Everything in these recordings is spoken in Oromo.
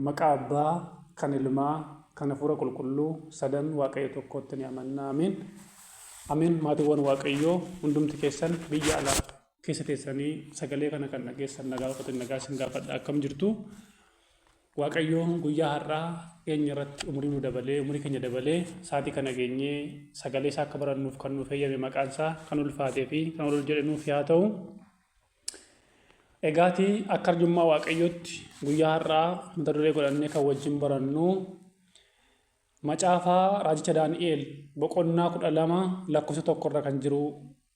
Maqaa Abbaa, kan Ilmaa, kan Hafuura Qulqulluu sadan Waaqayyo tokkootti ni amanna. Ameen. Ameen. Maatiiwwan Waaqayyoo hundumti keessan biyya alaa keessa teessanii sagalee kana kan dhageessan nagaa Waaqatiin nagaa isin gaafadha. Akkam jirtu? Waaqayyo guyyaa har'aa keenya irratti umurii nu dabalee, umurii keenya dabalee sa'aatii kana geenyee sagalee isaa akka barannuuf kan nuuf eeyyame maqaan isaa kan ulfaatee fi kan ol jedhe nuuf haa ta'u. Egaatii akka arjummaa Waaqayyootti guyyaa har'aa mata duree godhannee kan wajjin barannu macaafa raajicha Daani'eel boqonnaa 12 lakkoofsa 1 irra kan jiru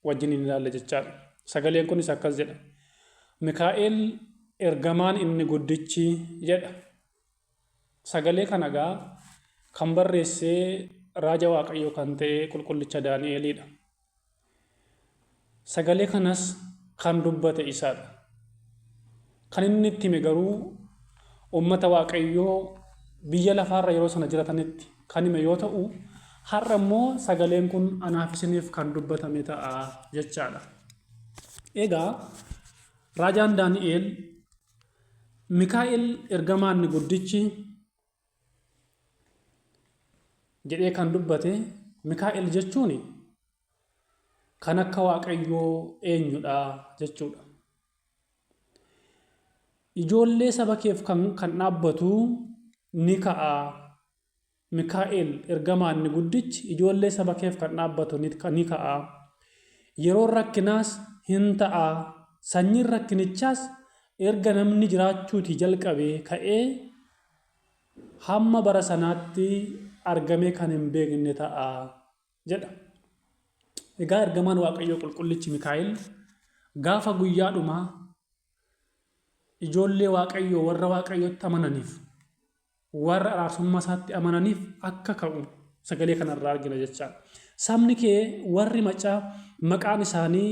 wajjin hin ilaalla jechaadha. Sagaleen kunis akkas jedha. Mikaa'el ergamaan inni guddichi jedha. Sagalee kana egaa kan barreesse raaja Waaqayyoo kan ta'e qulqullicha Daani'eelidha. Sagalee kanas kan dubbate isadha. Kan inni itti hime garuu uummata Waaqayyoo biyya lafaarra yeroo sana jiratanitti kan hime yoo ta'u, har'a immoo sagaleen kun anaaf isiniif kan dubbatame ta'a jechaadha. Egaa raajaan Daani'eel Mikaa'el ergamaan inni guddichi jedhee kan dubbate Mikaa'el jechuun kan akka Waaqayyoo eenyudha jechuudha. Ijoollee saba keef kan dhaabbatu ni ka'a. Mikaa'el ergamaan inni guddichi ijoollee saba keef kan dhaabbatu ni ka'a. Yeroon rakkinaas hin ta'a. Sanyiin rakkinichaas erga namni jiraachuutii jalqabee ka'ee hamma bara sanaatti argamee kan hin beekne ta'a jedha. Egaa ergamaan Waaqayyoo qulqullichi Mikaa'el gaafa guyyaa dhumaa ijoollee Waaqayyoo warra Waaqayyotti amananiif warra araarsummaa isaatti amananiif akka ka'u sagalee kanarraa argina jechaadha. Sabni kee warri macaa maqaan isaanii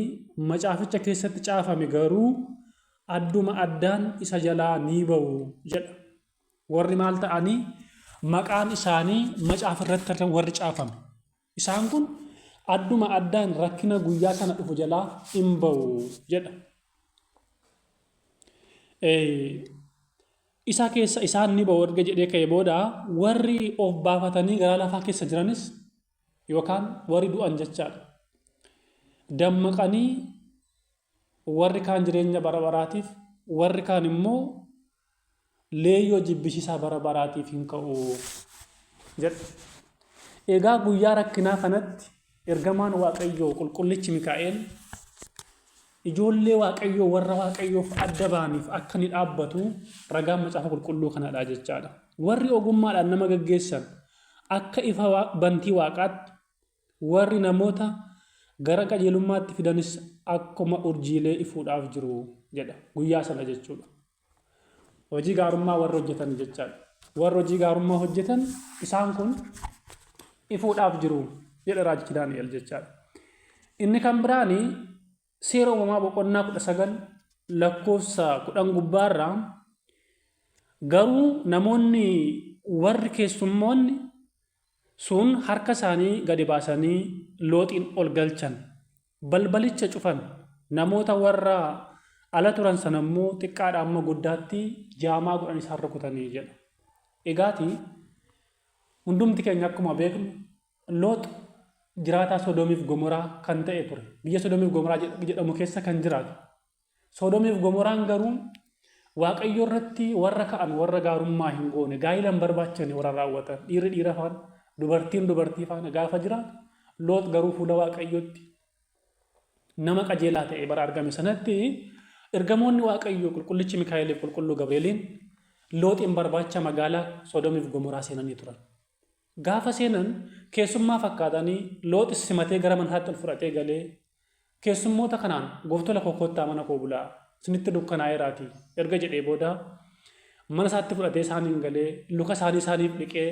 macaaficha keessatti caafame garuu adduma addaan isa jalaa ni ba'u jedha. Warri maal ta'anii maqaan isaanii macaafa irratti warri caafame. Isaan kun adduma addaan rakkina guyyaa sana dhufu jalaa in ba'u jedha. Isa keessa isaan ni ba'u erga jedhee ka'e booda warri of baafatanii garaa lafaa keessa jiranis yookaan warri du'an jechaadha. Dammaqanii warri kaan jireenya bara baraatiif warri kaan immoo leeyyoo jibbisiisaa bara baraatiif hin ka'u jedha. Egaa guyyaa rakkinaa kanatti ergamaan Waaqayyoo qulqullichi Mikaa'el ijoollee Waaqayyoo warra Waaqayyoof adda ba'aniif akka inni dhaabbatu ragaan macaafa qulqulluu kanadha jechaadha. Warri ogummaadhaan nama gaggeessan akka ifa bantii waaqaatti Warri namoota gara qajeelummaatti fidanis akkuma urjiilee ifuudhaaf jiru jedha. Guyyaa sana jechuudha. Hojii gaarummaa warri hojjetan jechaadha. Warri hojii gaarummaa hojjetan isaan kun ifuudhaaf jiru jedha raajichi Daani'el jechaadha. Inni kan biraani seera uumamaa boqonnaa 19 lakkoofsa 10 gubbaarraa garuu namoonni warri keessummoonni sun harka isaanii gadi baasanii Looxiin ol galchan. Balbalicha cufan. Namoota warra ala turan sana immoo xiqqaadhaa hamma guddaatti jaamaa godhanii isaan rukutanii jedha. Egaati hundumti keenya akkuma beeknu Loox jiraataa Sodoomiif Gomoraa kan ta'e ture. Biyya Sodoomiif Gomoraa jedhamu keessa kan jiraatu. Soodomiif Gomoraan garuu Waaqayyo irratti warra ka'an, warra gaarummaa hin goone, gaa'ila hin barbaachifne warra raawwatan, dhiirri dhiira faana, dubartiin dubartii faana gaafa jiraatu, Loox garuu fuula Waaqayyootti nama qajeelaa ta'e bara argame sanatti ergamoonni Waaqayyoo qulqullichi Mikaa'eliif qulqulluu Gabreeliin Looxiin barbaacha magaalaa Soodomiif Gomoraa seenanii turan. Gaafa seenan keessummaa fakkaatanii Looxis simatee gara mana isaatti ol fudhatee galee keessummoota kanaan gooftola koo koottaa mana koo bulaa isinitti dukkanaa'eeraatii erga jedhee booda mana isaatti fudhatee isaaniin galee luka isaanii isaaniif dhiqee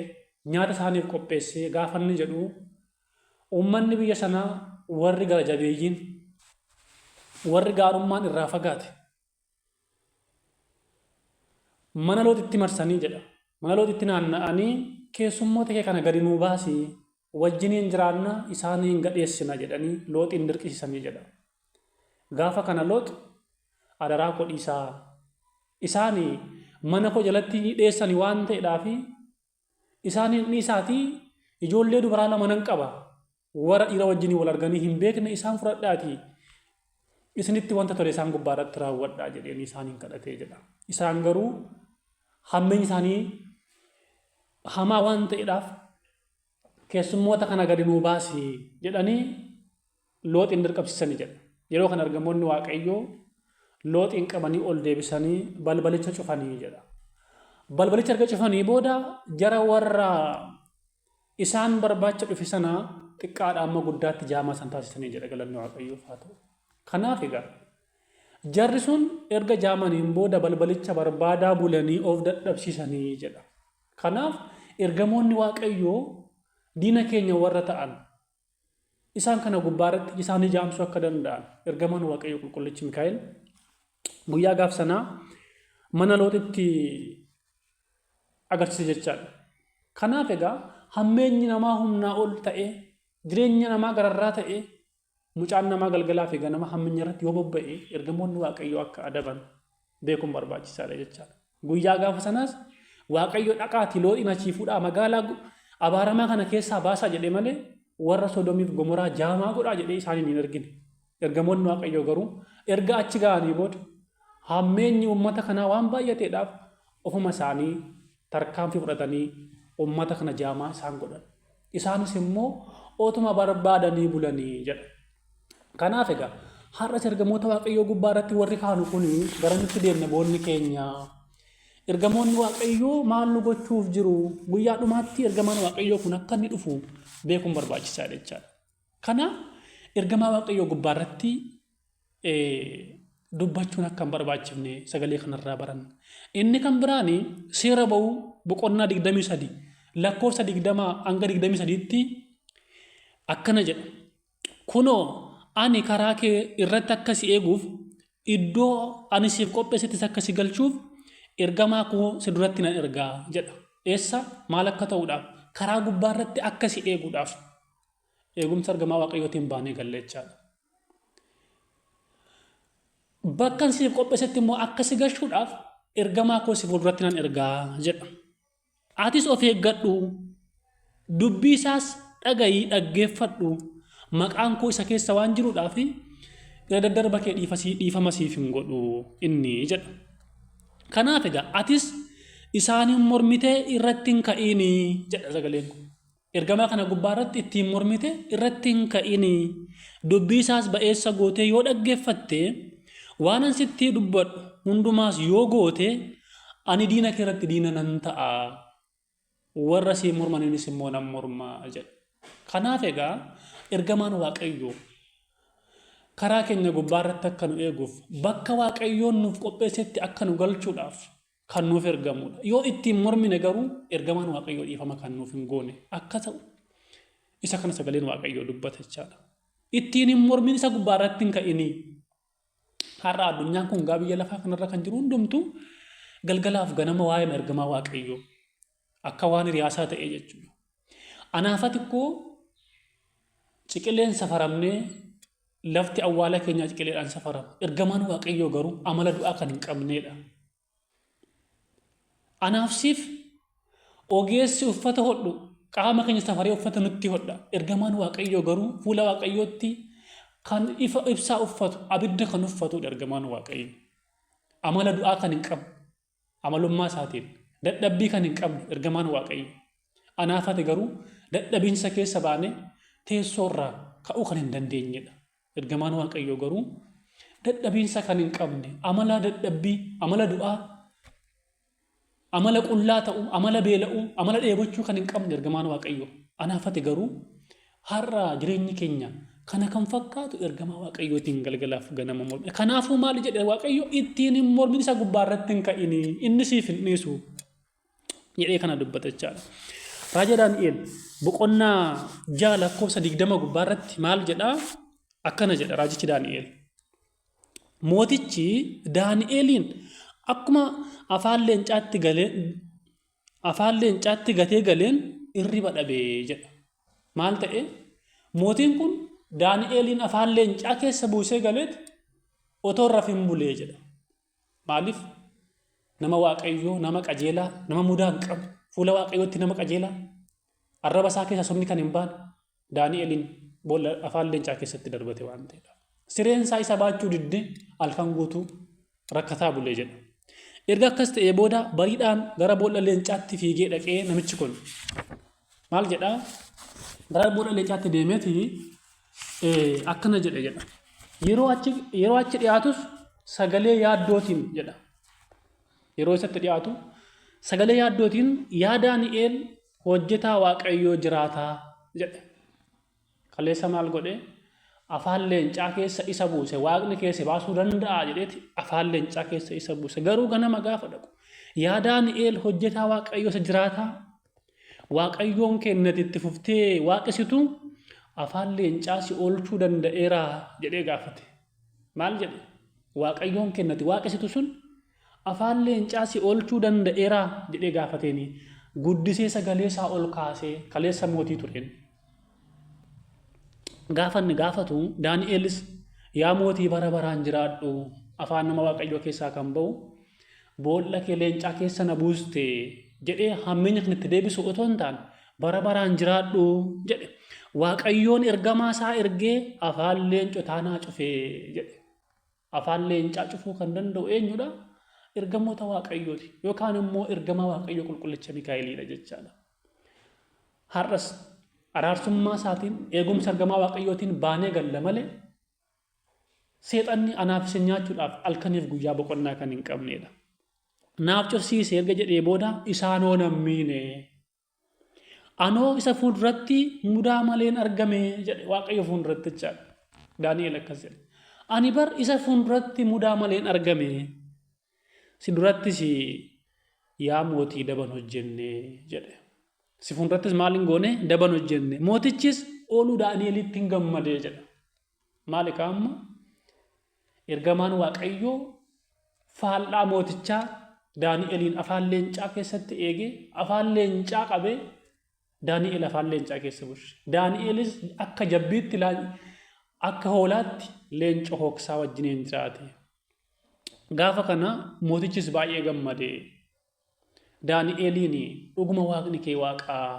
nyaata isaaniif qopheessee gaafa inni jedhu uummanni biyya sanaa warri gara jabeeyyiin warri gaarummaan irraa fagaate Mana Looxitti marsanii jedha. Mana Looxitti naanna'anii keessummoota kee kana gadi nuu baasi wajjiniin jiraanna isaaniin gadheessina jedhanii Looxiin dirqisiisanii jedha. Gaafa kana Loox adaraa koo dhiisaa. Isaani mana koo jalatti dheessani waan ta'eedhaafi isaaniin dhiisaatii ijoollee dubaraa 2 nan qaba warra dhiira wajjinii wal arganii hin beekne isaan fudhadhaatii isinitti wanta tole isaan gubbaa irratti raawwadhaa jedheenii isaaniin kadhatee jedha. Isaan garuu hammeenyi isaanii hamaa waan ta'eedhaaf keessummoota kana gadi nuu baasi jedhanii Looxiin dirqamsiisanii jedha. Yeroo kana ergamoonni Waaqayyoo Looxiin qabanii ol deebisanii balbalicha cufanii jedha. Balbalicha erga cufanii booda jara warra isaan barbaacha dhufe sana xiqqaadha amma guddaatti jaamaa isaan taasisanii jedha galanni Waaqayyoof haa ta'u. Kanaaf egaa jarri sun erga jaamaniin booda balbalicha barbaadaa bulanii of dadhabsiisanii jedha. Kanaaf ergamoonni Waaqayyoo diina keenya warra ta'an Isaan kana gubbaa irratti isaanii jaamsuu akka danda'an ergamaan Waaqayyoo qulqullichi Mikaa'el guyyaa gaaf sanaa mana Looxitti agarsiise jechaadha. Kanaaf egaa hammeenyi namaa humnaa ol ta'ee jireenya namaa gararraa ta'ee mucaan namaa galgalaa fi ganama hammeenya irratti yoo bobba'e ergamoonni Waaqayyoo akka adaban beekuun barbaachisaadha jechaadha. Guyyaa gaafa sanaas Waaqayyo dhaqaatii Looxiin achii fuudhaa magaalaa abaaramaa kana keessaa baasaa jedhe malee warra Sodoomiif Gomoraa jaamaa godhaa jedhee isaaniin hin ergine. Ergamoonni Waaqayyoo garuu erga achi ga'anii booda hammeenyi uummata kanaa waan baay'ateedhaaf ofuma isaanii tarkaanfii fudhatanii uummata kana jaamaa isaan godhan. Isaanis immoo otuma barbaadanii bulanii jedha. Kanaaf egaa har'as ergamoota Waaqayyoo gubbaa irratti warri kaanu kun garamitti deemna boonni keenya? Ergamoonni Waaqayyoo maal nu gochuuf jiru? Guyyaa dhumaatti ergamaan Waaqayyoo kun akka inni dhufu beekuun barbaachisaadha jechaadha. Kanaaf ergamaa Waaqayyoo gubbaa irratti dubbachuun akka hin barbaachifne sagalee kanarraa baranna. Inni kan biraan seera ba'uu boqonnaa 23 lakkoofsa 20 hanga 23tti akkana jedha. Kunoo, ani karaa kee irratti akka si eeguuf, iddoo ani siif qopheessettis akka si galchuuf, ergamaa koo si duratti nan erga jedha. Eessa? Maal akka ta'uudhaaf? Karaa gubbaa irratti akka si eeguudhaaf. Eegumsa ergamaa Waaqayyootiin baanee galle jechaadha. Bakka ani siif qopheessetti immoo akka si galchuudhaaf ergamaa koo si fuulduratti nan erga jedha. Atis of eeggadhu, dubbii isaas dhaga'ii dhaggeeffadhu, maqaan koo isa keessa waan jiruudhaaf irra daddarba kee dhiifama siif hin godhu inni jedha. Kanaaf egaa atis isaaniin mormitee irratti hin ka'iini jedha sagaleen kun. Ergamaa kana gubbaa irratti ittiin mormite irratti hin ka'iini. Dubbii isaas ba'eessa gootee yoo dhaggeeffatte, waanan sitti dubbadhu hundumaas yoo goote, ani diina kee irratti diina nan ta'a, warra siin mormaniinis immoo nan morma jedha. Kanaaf egaa ergamaan Waaqayyoo karaa keenya gubbaa irratti akka nu eeguuf, bakka Waaqayyoon nuuf qopheessetti akka nu galchuudhaaf kan nuuf ergamudha. Yoo ittiin mormine garuu ergamaan Waaqayyoo dhiifama kan nuuf hin goone akka ta'u isa kana sagaleen Waaqayyoo dubbata jechaadha. Ittiin hin mormin isa gubbaa irratti hin ka'inii. Har'a addunyaan kun gaa biyya lafaa kanarra kan jiru hundumtuu galgalaaf ganama waa'ee ergamaa Waaqayyoo akka waan hiriyaasaa ta'ee jechuudha. Anaaf ati koo ciqileen safaramnee lafti awwaala keenyaa ciqileedhaan safarama. Ergamaan Waaqayyoo garuu amala du'aa kan hin qabneedha. Anaaf siif ogeessi uffata hodhu qaama keenya safaree uffata nutti hodha. Ergamaan Waaqayyoo garuu fuula Waaqayyootti kan ifa ibsaa uffatu abidda kan uffatudha ergamaan Waaqayyoo. Amala du'aa kan hin qabne amalummaa isaatiin dadhabbii kan hin qabne ergamaan Waaqayyoo. Anaaf ati garuu dadhabinsa keessa baanee teessoo irraa ka'uu kan hin dandeenyedha. Ergamaan Waaqayyoo garuu dadhabiinsa kan hin qabne, amala dadhabbii, amala du'aa, amala qullaa ta'uu, amala beela'uu, amala dheebochuu kan hin qabne ergamaan Waaqayyoo. Anaaf ati garuu har'a jireenyi keenya kana kan fakkaatu ergamaa Waaqayyootiin galgalaaf ganama mormina. Kanaafuu maali jedhe Waaqayyo ittiin hin mormin isa gubbaa irratti hin ka'ini inni siif hin dhiisu. Jedhee kana dubbata jechaadha. Raaja Daani'el boqonnaa 6 lakkoofsa 20 gubbaa irratti maal jedhaa? Akkana jedha raajichi Daani'el. Mootichi Daani'eliin akkuma afaan leencaatti galee afaan leencaatti gatee galeen irriba dhabee jedha. Maal ta'e? Mootiin kun Daani'eliin afaan leencaa keessa buusee galeet otoo hin rafin bulee jedha. Maaliif? Nama Waaqayyoo, nama qajeelaa, nama mudaa hin qabne, fuula Waaqayyootti nama qajeelaa, arraba isaa keessaa sobni kan hin baane, Daani'eliin boolla afaan leencaa keessatti darbate waan ta'eedha. Sireen isaa isa baachuu didde halkan guutuu rakkataa bulee jedha. Erga akkas ta'ee booda bariidhaan gara boolla leencaatti fiigee dhaqee namichi kun maal jedhaa? Gara boolla leencaatti deemeeti akkana jedhe jedha. Yeroo achi dhiyaatus sagalee yaaddootiin jedha. Yeroo isatti dhiyaatu sagalee yaaddootiin, "Yaa Daani'eel, hojjetaa Waaqayyoo jiraataa," jedhe. Kaleessa maal godhe? Afaan leencaa keessa isa buuse. Waaqni keessa baasuu danda'a jedheeti afaan leencaa keessa isa buuse. Garuu ganama gaafa dhaqu, "Yaa Daani'eel, hojjetaa Waaqayyoo isa jiraataa, Waaqayyoon kennati itti fuftee waaqessitu afaan leencaa si oolchuu danda'eera?" jedhee gaafate. Maal jedhe? "Waaqayyoon kennati waaqessitu sun afaan leencaa si oolchuu danda'eera?" jedhee gaafateeni. Guddisee sagalee isaa ol kaasee kaleessa mootii tureen. Gaafa inni gaafatu Daani'eelis, "Yaa mootii, bara baraan jiraadhu. Afaan nama Waaqayyoo keessaa kan ba'u boolla kee leencaa keessa na buuste," jedhee hammeenya kan itti deebisu otoo hin taane, "Bara baraan jiraadhu," jedhe. "Waaqayyoon ergamaa isaa ergee afaan leencotaa naa cufe," jedhe. Afaan leencaa cufuu kan danda'u eenyudha? Ergamoota Waaqayyooti yookaan immoo ergamaa Waaqayyoo qulqullicha Mikaa'eliidha jechaadha. Har'as araarsummaa isaatiin, eegumsa ergamaa Waaqayyootiin baanee galla malee seexanni anaaf isin nyaachuudhaaf halkaniif guyyaa boqonnaa kan hin qabnedha. "Naaf cufsiise" erga jedhee booda, "Isaanoo nan miine. Anoo isa fuulduratti mudaa maleen argame," jedhe. Waaqayyo fuulduratti jechaadha. Daani'el akkas jedhe. "Ani bar isa fuulduratti mudaa maleen argame. Si durattis, yaa mootii, daban hojjenne," jedhe. "Si fuuldurattis maal hin goone? Daban hojjenne." Mootichis ooluu Daani'elitti hin gammadee jedha. Maali amma? Ergamaan Waaqayyoo faallaa mootichaa Daani'eliin afaan leencaa keessatti eegee, afaan leencaa qabee, Daani'el afaan leencaa keessa bulche. Daani'elis akka jabbiitti, akka hoolaatti leenca hooksaa wajjiniin jiraate. Gaafa kana mootichis baay'ee gammade. Daani'eliin, "Dhuguma Waaqni kee Waaqaa,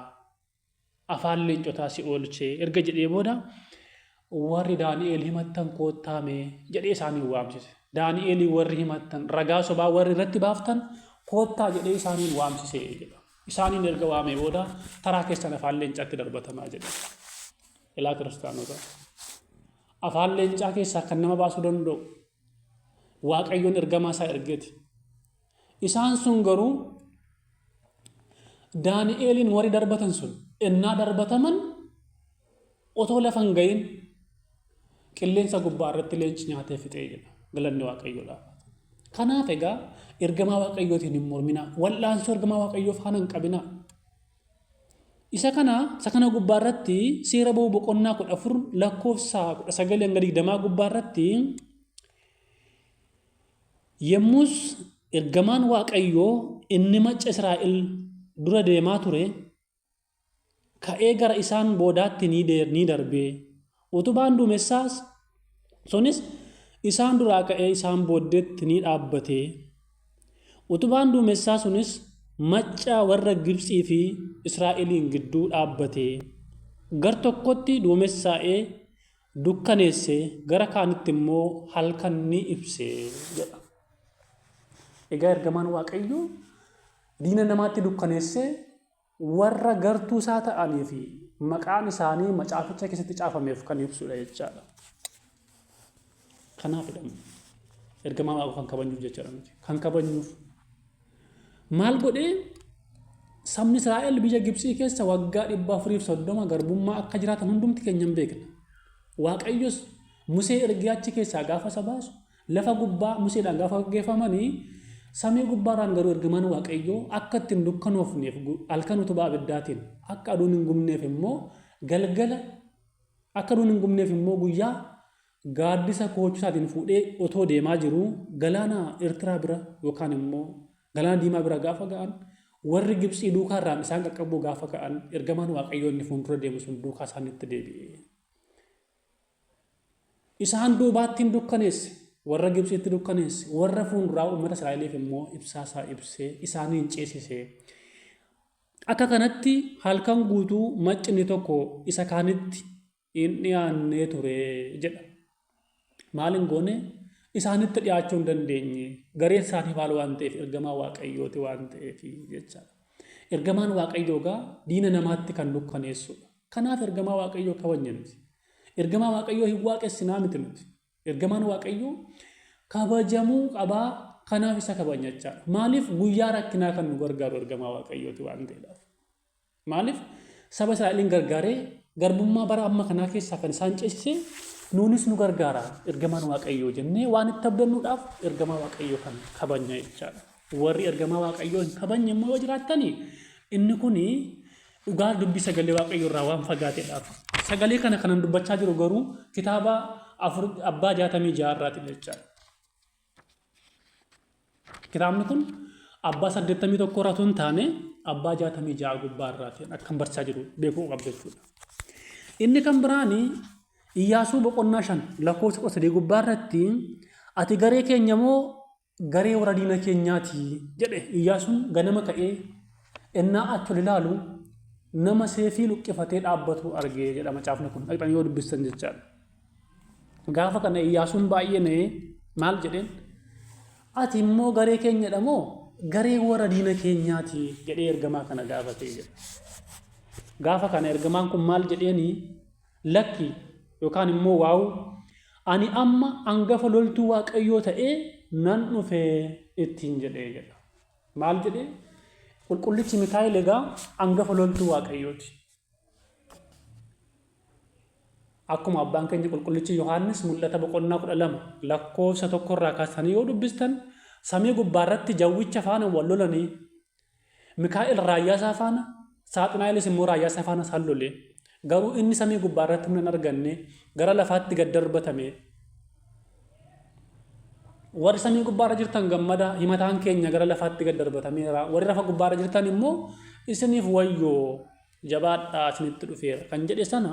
afaan leencotaa si oolche," erga jedhee booda, "Warri Daani'el himattan koottaame," jedhee isaaniin waamsise. "Daani'elii warri himattan, ragaa sobaa warri irratti baaftan koottaa," jedhee isaaniin waamsise jedha. Isaaniin erga waamee booda, "Taraa keessan afaan leencaatti darbatamaa," jedhe. Ilaa kiristaanota. Afaan leencaa keessaa kan nama baasuu danda'u Waaqayyoon ergamaa isaa ergeeti. Isaan sun garuu Daani'eeliin warri darbatan sun ennaa darbataman otoo lafa hin gahin qilleensa gubbaa irratti leenci nyaatee fixee jedha. Galanni Waaqayyoodhaaf. Kanaaf egaa ergamaa Waaqayyootiin hin morminaa. Wal'aansoo ergamaa Waaqayyoo faana hin qabinaa. Isa kana gubbaa irratti Seera Ba'uu boqonnaa 14 lakkoofsa 19 hanga 20 gubbaa irratti, "Yommus ergamaan Waaqayyoo inni macca Israa'el dura deemaa ture ka'ee gara isaan boodaatti ni darbe. Utubaan duumessaas sunis isaan duraa ka'ee isaan booddeetti ni dhaabbate. Utubaan duumessaa sunis macca warra Gibxii fi Israa'eliin gidduu dhaabbate. Gar tokkotti duumessaa'ee dukkaneesse, gara kaanitti immoo halkan ni ibse," jedha. Egaa ergamaan Waaqayyoo diina namaatti dukkaneessee warra gartuu isaa ta'anii fi maqaan isaanii macaaficha keessatti caafameef kan ibsudha jechaadha. Kanaafidha ergamaa Waaqaa kan kabajnuuf jechaadha nuti. Kan kabajnuuf. Maal godhee? Sabni Israa'el biyya Gibxii keessa waggaa 430 garbummaa akka jiraatan hundumti keenya hin beekna. Waaqayyos Musee ergee achi keessaa gaafa isa baasu, lafa gubbaa Museedhaan gaafa gaggeeffamanii, samii gubbaarraan garuu ergamaan Waaqayyoo akka ittiin dukkanoofneef halkan utubaa abiddaatiin, akka aduun hin gubneef immoo galgala, akka aduun hin gubneef immoo guyyaa gaaddisa koochosaatiin fuudhee otoo deemaa jiruu galaana Eertiraa bira yookaan immoo galaana Diimaa bira gaafa ga'an, warri Gibxii duukaarraan isaan qaqqabuu gaafa ka'an, ergamaan Waaqayyoo inni fuuldura deemu sun duukaa isaanitti deebi'e. Isaan duubaatti hin dukkaneesse. Warra Gibxiitti dukkaneesse, warra fuulduraa uummata Israa'eliif immoo ibsaa isaa ibsee isaaniin ceesise. Akka kanatti halkan guutuu maccinni tokko isa kaanitti hin dhiyaannee ture jedha. Maal hin goone? Isaanitti dhiyaachuu hin dandeenye. Gareen isaanii maal waan ta'eef? Ergamaa Waaqayyooti waan ta'eef jechaadha. Ergamaan Waaqayyoo egaa diina namaatti kan dukkaneessudha. Kanaaf ergamaa Waaqayyoo kabajna nuti. Ergamaa Waaqayyoo hin waaqessinaa miti nuti. Ergamaan Waaqayyoo kabajamuu qabaa kanaaf isa kabajna jechaadha. Maaliif guyyaa rakkinaa kan nu gargaaru ergamaa Waaqayyooti waan ta'eedhaaf. Maaliif saba Israa'eliin gargaaree garbummaa bara amma kanaa keessaa kan isaan ceesise nuunis nu gargaara ergamaan Waaqayyoo jennee waan itti abdannuudhaaf ergamaa Waaqayyoo kan kabajna jechaadha. Warri ergamaa Waaqayyoo hin kabajne immoo yoo jiraattani inni kuni dhugaa dubbii sagalee Waaqayyoo irraa waan fagaateedhaaf. Sagalee kana kanan dubbachaa jiru garuu kitaaba afur abbaa 66 irraati jechaadha. Kitaabni kun abbaa 81 irraa otoo hin taane abbaa 66 gubbaa irraati akkan barsiisaa jiru beekuu qabdu jechuudha. Inni kan biraani Iyyaasuu boqonnaa 5 lakkoofsa 13 gubbaa irratti ati garee keenya moo garee warra diina keenyaati jedhe. Iyyaasuun ganama ka'ee ennaa achi ol ilaalu nama seefii luqqifatee dhaabbatu argee jedha macaafni kun dhaqxanii yoo dubbistan jechaadha. Gaafa kana Iyyaasuun baay'ee na'ee maal jedheen? Ati immoo garee keenyadha moo garee warra diina keenyaati jedhee ergamaa kana gaafatee jedha. Gaafa kana ergamaan kun maal jedheeni? Lakki yookaan immoo waawuu ani amma angafa loltuu Waaqayyoo ta'ee nan dhufe ittiin jedhee jedha. Maal jedhee? Qulqullichi Mikaa'el egaa angafa loltuu Waaqayyooti. Akkuma abbaan keenya qulqullichi Yohaannis mul'ata boqonnaa 12 lakkoofsa tokko irraa kaasanii yoo dubbistan samii gubbaarratti jawwicha faana wal lolanii Mikaa'el raayyaa isaa faana Saaxinaa'elis immoo raayyaa isaa faana isaan lole. Garuu inni samii gubbaarratti humna hin arganne gara lafaatti gad darbatame. Warri samii gubbaarra jirtan gammadaa himataan keenya gara lafaatti gad darbatameera. Warri lafa gubbaarra jirtan immoo isiniif wayyoo. Jabaadhaa isinitti dhufeera kan jedhe sana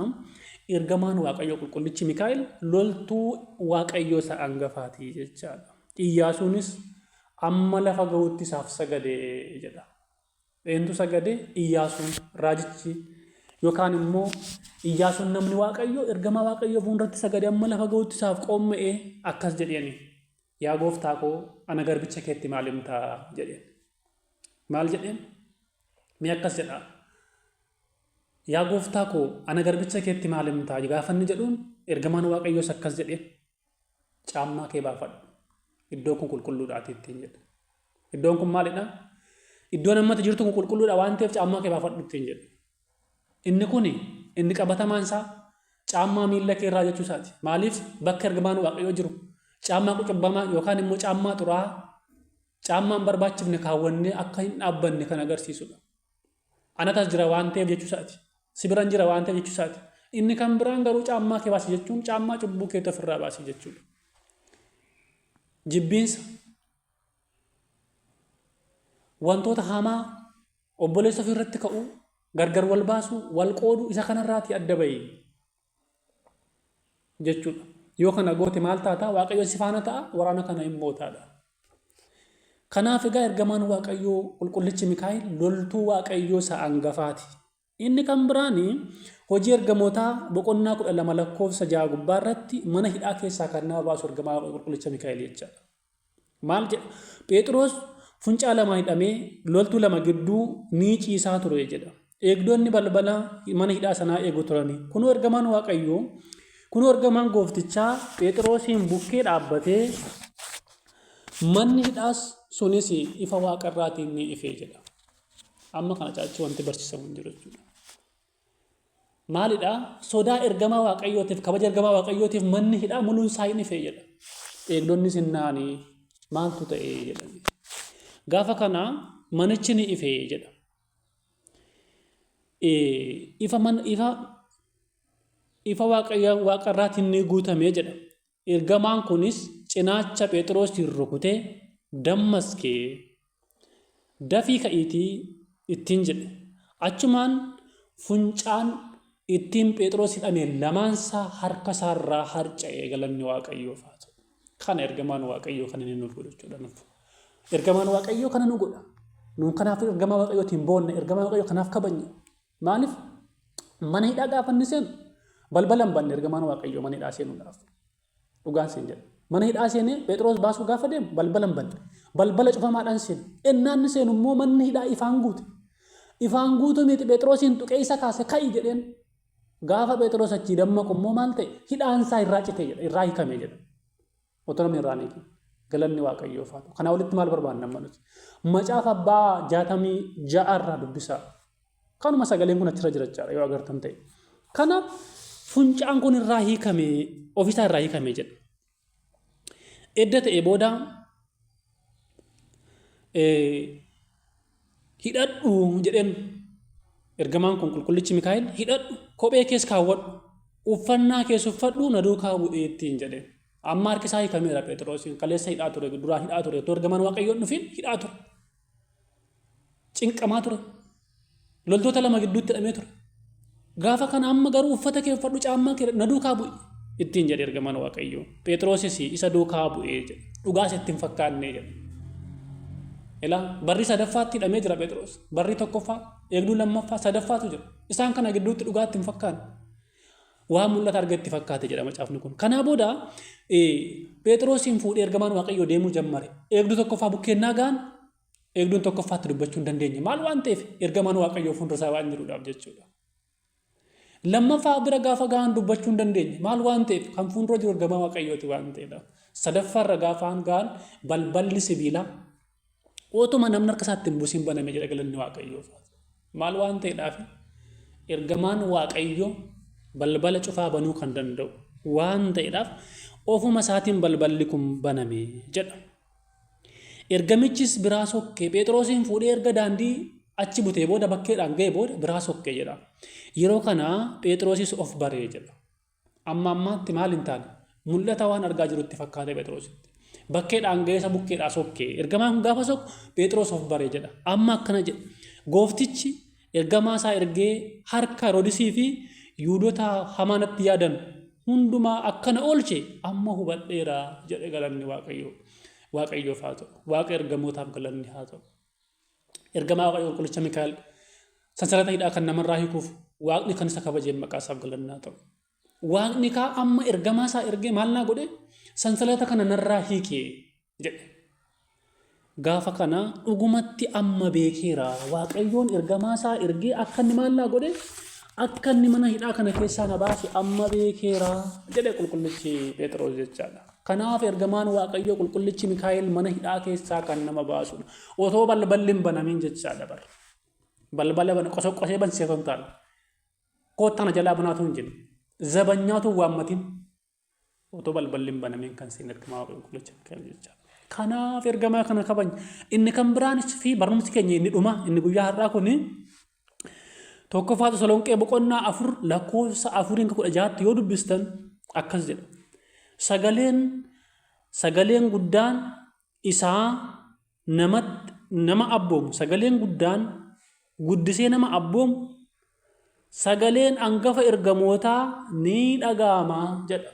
ergamaan Waaqayyoo qulqullichi Mikaa'el loltuu Waaqayyoo isa angafaati jechaadha. Iyyaasuunis amma lafa ga'utti isaaf sagade jedha. Eentu sagade? Iyyaasuun raajichi yookaan immoo Iyyaasuun namni Waaqayyoo ergamaa Waaqayyoo fuulduratti sagade amma lafa ga'utti isaaf qoomma'ee akkas jedheeni. Yaa gooftaa koo ana garbicha keetti maal himtaa jedheen. Maal jedheen? Mee akkas jedhaa. Yaa gooftaa koo ana garbicha keetti maal himtaa gaafa inni jedhuun ergamaan Waaqayyoos akkas jedheen. Caammaa kee baafadhu. Iddoon kun qulqulluudhaati ittiin jedhe. Iddoon kun maalidha? Iddoon ammatti jirtu kun qulqulluudha waan ta'eef caammaa kee baafadhu ittiin jedhe. Inni kun inni qabatamaan isaa caammaa miilla kee irraa jechuu isaati. Maaliif bakka ergamaan Waaqayyoo jiru caammaa qucubbamaa yookaan immoo caammaa xuraa'aa caammaa hin barbaachifne kaawwannee akka hin dhaabbanne kan agarsiisudha. Anatu as jira waan ta'eef jechuu isaati. Si biran jira waan ta'eef jechuu isaati. Inni kan biraan garuu caammaa kee baasi jechuun caammaa cubbuu keetti ofirraa baasi jechuudha. Jibbiinsa wantoota hamaa Obboleessa ofii irratti ka'uu, gargar wal baasuu, wal qooduu isa kanarraatii adda ba'i jechuudha. Yoo kana goote maal taata? Waaqayyo si faana ta'a, waraana kana hin mootaadha. Kanaaf egaa ergamaan Waaqayyoo qulqullichi Mikaa'el loltuu Waaqayyoo isa angafaati. Inni kan biraan hojii ergamootaa boqonnaa 12 lakkoofsa 6 gubbaa irratti mana hidhaa keessaa kan nama baasu ergamaa qulqullicha Mikaa'el jechaadha. Maal jedha? Pheexiroos funcaa lamaan hidhamee loltuu lama gidduu ni ciisaa ture jedha. Eegdonni balbala mana hidhaa sanaa eegu turani. Kunoo ergamaan Waaqayyoo, kunoo ergamaan gooftichaa Pheexiroosiin bukkee dhaabbatee manni hidhaas sunis ifa waaqarraatiin ni ife jedha. Amma kana caalchi wanti barsiisamu hin jiru jechuudha. Maalidha? Sodaa ergamaa Waaqayyootiif, kabaja ergamaa Waaqayyootiif manni hidhaa muluun isaa hin ife jedha. Eegdonnis hin na'anii maaltu ta'e jedhani. Gaafa kana manichi ni ife jedha. Ifa man ifa ifa Waaqayyo waaqarraatiin ni guutame jedha. Ergamaan kunis cinaacha Pheexiroosiin rukutee dammaskee dafii ka'iitii ittiin jedhe. Achumaan funcaan ittiin Pheexiroos hidhame lamaansaa harka isaarraa harca'e galanni Waaqayyoof haa ta'u. Kana ergamaan Waaqayyoo kan inni nuuf godhu jechuudha nuuf. Ergamaan Waaqayyoo kana nu godha. Nuun kanaaf ergamaa Waaqayyootiin boonna, ergamaa Waaqayyoo kanaaf kabajna. Maaliif? Mana hidhaa gaafa inni seenu balbala hin banne ergamaan Waaqayyoo mana hidhaa seenuudhaaf. Dhugaan siin jedha. Mana hidhaa seenee Phexros baasuu gaafa deemu balbala hin banne. Balbala cufamaadhaan seene. Ennaa inni seenu immoo manni hidhaa ifaan guute. Ifaan guutuu miti Phexrosiin tuqee isa kaase ka'i jedheen. Gaafa Phexros achii dammaqu immoo maal ta'e? Hidhaan isaa irraa cite jedha. Irraa hiikame jedha. Otoo namni irraa hin hiikin. Galanni Waaqayyoof haa ta'u. Kanaa olitti maal barbaanna amma nuti? Macaafa abbaa 66 irraa dubbisaa. Kanuma sagaleen kun achirra jira jechaadha yoo agartan ta'e. Kanaaf funcaan kun irraa hiikame ofiisaa irraa hiikame jedha. Edda ta'e booda hidhadhu jedheen ergamaan kun qulqullichi Mikaa'el hidhadhu kophee kees kaawwadhu uffannaa kees uffadhu na duukaa bu'ee ittiin jedheen. Amma harki isaa hiikameera Phexroosiin kaleessa hidhaa ture duraan hidhaa ture otoo ergamaan Waaqayyoon dhufin hidhaa ture. Cinqamaa ture. Loltoota lama gidduutti hidhamee ture. Gaafa kana amma garuu uffata kee uffadhu caammaa kee na duukaa bu'i ittiin jedhe ergamaan Waaqayyoo. Phexrosis isa duukaa bu'ee jedhe. Dhugaas itti hin fakkaanne jedhe. Ilaa barri sadaffaatti hidhamee jira Phexros. Barri tokkoffaa, eegduu lammaffaa, sadaffaatu jira. Isaan kana gidduutti dhugaa itti hin fakkaanne. Waan mul'ata arge itti fakkaate jedha macaafni kun. Kanaa booda Phexrosiin fuudhee ergamaan Waaqayyoo deemuu jammare. Eegduu tokkoffaa bukkeennaa ga'an eegduun tokkoffaatti dubbachuu hin dandeenye. Maal waan ta'eef ergamaan Waaqayyoo fuuldura isaa waan jiruudhaaf jechuudha. Lammaffaa bira gaafa ga'an dubbachuu hin dandeenye. Maal waan ta'eef kan fuuldura jiru ergamaa Waaqayyooti waan ta'eedhaaf. Sadaffaarra gaafa ga'an balballi sibiilaa otuma namni harka isaatti hin buusin baname jedha galanni Waaqayyoof. Maal waan ta'eedhaaf ergamaan Waaqayyoo balbala cufaa banuu kan danda'u waan ta'eedhaaf ofuma isaatiin balballi kun baname jedha. Ergamichis biraa sokkee Phexrosiin fuudhee erga daandii achi butee booda bakkeedhaan ga'e booda biraa sokkee jedha. Yeroo kana Phexrosis of baree jedha. Amma ammaatti maal hin taane? Mul'ata waan argaa jirutti fakkaate Phexrositti. Bakkeedhaan ga'ee isa bukkeedhaa sokkee. Ergamaan kun gaafa sokku Phexros of bare jedha. Amma akkana jedha. Gooftichi ergamaa isaa ergee harka Heroodisii fi Yihuudota hamaa natti yaadan hundumaa akka na oolche amma hubadheera jedhe galanni Waaqayyoo. Waaqayyoof haa ta'u. Waaqa ergamootaaf galanni haa ta'u. Ergamaa Waaqayyoo qulqullicha Mikaa'el sansalata hidhaa kan namarraa hiikuuf Waaqni kan isa kabajeen maqaa isaaf galanni haa ta'u. Waaqni kaa amma ergamaa isaa ergee maal naa godhe sansalata kana narraa hiike jedhe. Gaafa kana dhugumatti amma beekeera Waaqayyoon ergamaa isaa ergee akka inni maal naa godhe akka inni mana hidhaa kana keessaa na baase amma beekeera jedhe qulqullichi Phexros jechaadha. Kanaaf ergamaan Waaqayyoo qulqullichi Mikaa'el mana hidhaa keessaa kan nama baasudha. Otoo balballi hin banamin jechaadha bara. Balbala bana qosoqqosee bansee osoo hin taane. Koottaa na jalaa banaatu hin jenne. Zabanyaatu hin waammatin. Otoo balballi hin banamin kan seen ergamaa Waaqayyoo qulqullicha Mikaa'el jechaadha. Kanaaf ergamaa kana kabajna. Inni kan biraanis fi barumsi keenya inni dhuma inni guyyaa har'aa kuni Tokkoffaa Tasalonqee boqonnaa 4 lakkoofsa 4 hanga 16tti yoo dubbistan akkas jedha. Sagaleen sagaleen guddaan isaa namatti nama abboomu sagaleen guddaan guddisee nama abboomu sagaleen angafa ergamootaa ni dhaga'ama jedha.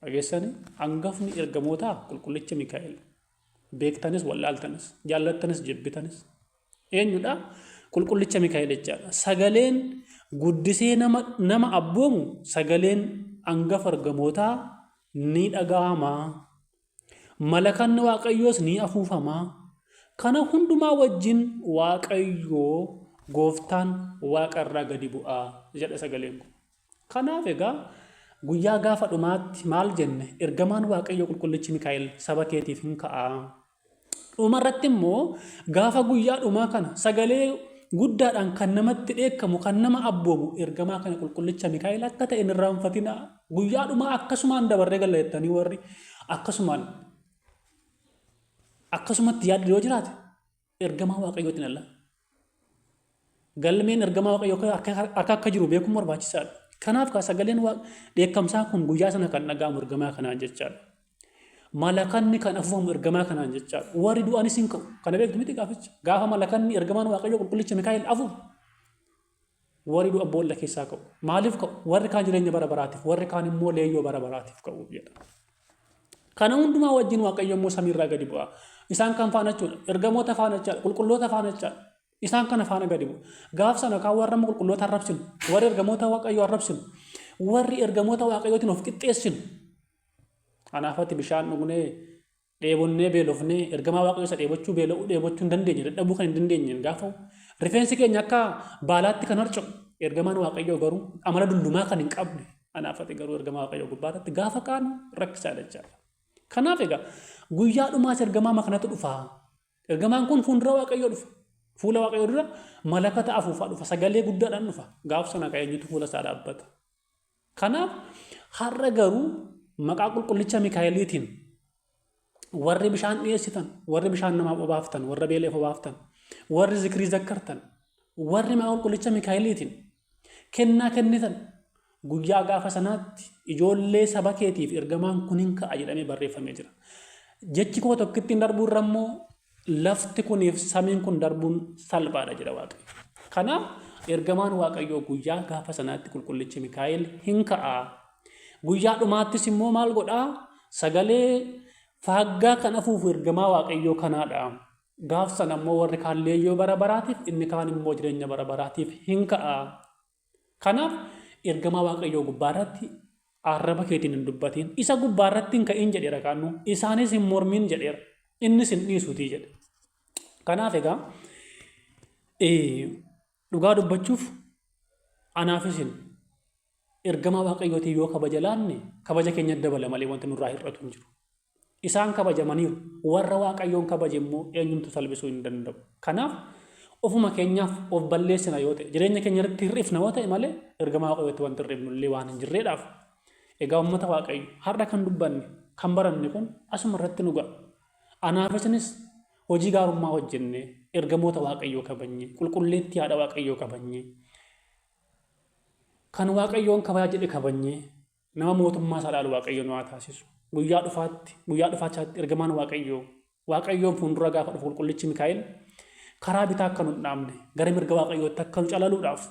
Dhageessanii angafni ergamootaa qulqullicha Mikaa'el. Beektanis wallaaltanis jaallattanis jibbitanis eenyudha? Qulqullicha Mikaa'el jechaadha. Sagaleen guddisee nama, nama abboomu sagaleen angafa ergamootaa ni dhaga'ama. Malakanni Waaqayyoos ni afuufama. Kana hundumaa wajjin Waaqayyoo gooftaan waaqa irraa gadi bu'a jedha sagaleen kun. Kanaaf egaa guyyaa gaafa dhumaatti maal jenne ergamaan Waaqayyoo qulqullichi Mikaa'el saba keetiif hin ka'a. Dhuma irratti immoo gaafa guyyaa dhumaa kana sagalee guddaadhaan kan namatti dheekkamu kan nama abboomu ergamaa kana qulqullicha Mikaa'el akka ta'e hin irraanfatinaa. Guyyaa dhumaa akkasumaan dabarree galla jettanii warri akkasumaan akkasumatti yaaddu yoo jiraate ergamaa Waaqayyootiin alla. Galmeen ergamaa Waaqayyoo harka akka jiru beekuun barbaachisaadha. Kanaaf kaa sagaleen dheekkamsaa kun guyyaa sana kan dhaga'amu ergamaa kanaan jechaadha. Malakanni kan afuufamu ergamaa kanaan jechaadha. Warri du'anis hin ka'u. Kana beektu miti gaaficha. Gaafa malakanni ergamaan Waaqayyoo qulqullicha Mikaa'el afuufu warri du'an boolla keessaa ka'u. Maaliif ka'u? Warri kaan jireenya bara baraatiif, warri kaan immoo leeyyoo bara baraatiif ka'u jedha. Kana hundumaa wajjin Waaqayyo immoo samiirraa gadi bu'a. Isaan kan faana jechuudha. Ergamoota faana jechaadha. Qulqulloota faana jechaadha. Isaan kana faana gadi bu'a. Gaaf sana kaan warra amma qulqulloota arrabsinu, warri ergamoota Waaqayyoo arrabsinu, warri ergamoota Waaqayyootiin of qixxeessinu. Kanaafatti bishaan dhugnee dheebonnee beelofnee ergamaa Waaqayyoo isa dheebochuu beela'uu dheebochuu hin dandeenye dadhabuu kan hin dandeenye gaafa rifeensi keenya akka baalaatti kan harca'u ergamaan Waaqayyoo garuu amala dullumaa kan hin qabne anaafati garuu ergamaa Waaqayyoo gubbaarratti gaafa kaanu rakkisaadha jechaadha. Kanaaf egaa guyyaa dhumaas ergamaa kanatu dhufa. Ergamaan kun fuuldura Waaqayyoo dhufa. Fuula Waaqayyoo dura malakata afuufaa dhufa. Sagalee guddaadhaan dhufa. Gaaf sana kan eenyutu fuula isaa dhaabbata. Kanaaf har'a garuu maqaa qulqullicha Mikaa'eliitiin warri bishaan dhiyeessitan, warri bishaan namaaf obaaftan, warra beela'eef obaaftan, warri zikrii zakkartan, warri maqaa qulqullicha Mikaa'eliitiin kennaa kennitan guyyaa gaafa sanaatti ijoollee saba keetiif ergamaan kun hin ka'a jedhamee barreeffamee jira. Jechi koo tokkittiin darbuu irra immoo lafti kuniif samiin kun darbuun salphaadha jedha Waaqayyo. Kanaaf ergamaan Waaqayyoo guyyaa gaafa sanaatti qulqullichi Mikaa'el hin ka'a. Guyyaa dhumaattis immoo maal godhaa? Sagalee faaggaa kan afuufu ergamaa Waaqayyoo kanaadha. Gaaf sana immoo warri kaan leeyyoo bara baraatiif inni kaan immoo jireenya bara baraatiif hin ka'a. Kanaaf ergamaa Waaqayyoo gubbaa irratti arraba keetiin hin dubbatiin. Isa gubbaa irratti hin ka'in jedheera kaannu. Isaanis hin mormin jedheera. Innis hin dhiisuutii jedhe. Kanaaf egaa dhugaa dubbachuuf anaaf isin ergamaa Waaqayyootiin yoo kabaja laanne kabaja keenya dabala malee wanti nurraa hir'atu hin jiru. Isaan kabajamaniiru. Warra Waaqayyoon kabaje immoo eenyumtu salphisuu hin danda'u. Kanaaf ofuma keenyaaf of balleessina yoo ta'e, jireenya keenya irratti hir'ifna yoo ta'e malee ergamaa Waaqayyootti wanti hir'ifnu illee waan hin jirreedhaaf. Egaa uummata Waaqayyo har'a kan dubbanne, kan baranne kun asuma irratti nu ga'a. Anaaf isinis hojii gaarummaa hojjennee ergamoota Waaqayyoo kabajnee, qulqulleettii haadha Waaqayyoo kabajnee, kan Waaqayyoon kabajaa jedhe kabajnee Nama mootummaa isaa dhaalu Waaqayyo nu haa taasisu. Guyyaa dhufaatti, guyyaa dhufaachaatti ergamaan Waaqayyoo, Waaqayyoon fuuldura gaafa dhufu qulqullichi Mikaa'el karaa bitaa akka nu hin dhaabne, gara mirga Waaqayyootti akka nu calaluudhaaf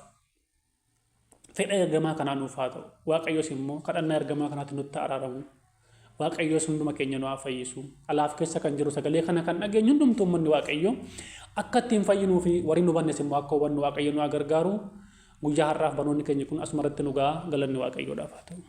fedha ergamaa kanaa nuuf haa ta'u. Waaqayyos immoo kadhannaa ergamaa kanaatti nutti haa araaramu. Waaqayyos hunduma keenya nu haa fayyisu. Alaaf keessa kan jiru sagalee kana kan dhageenyu hundumtuu uummanni Waaqayyoo akka ittiin fayyinuu fi warri nu hubannes immoo akka hubannu Waaqayyo nu haa gargaaru. Guyyaa har'aaf barnoonni keenya kun asuma irratti nu ga'a. Galanni Waaqayyoodhaaf haa ta'u.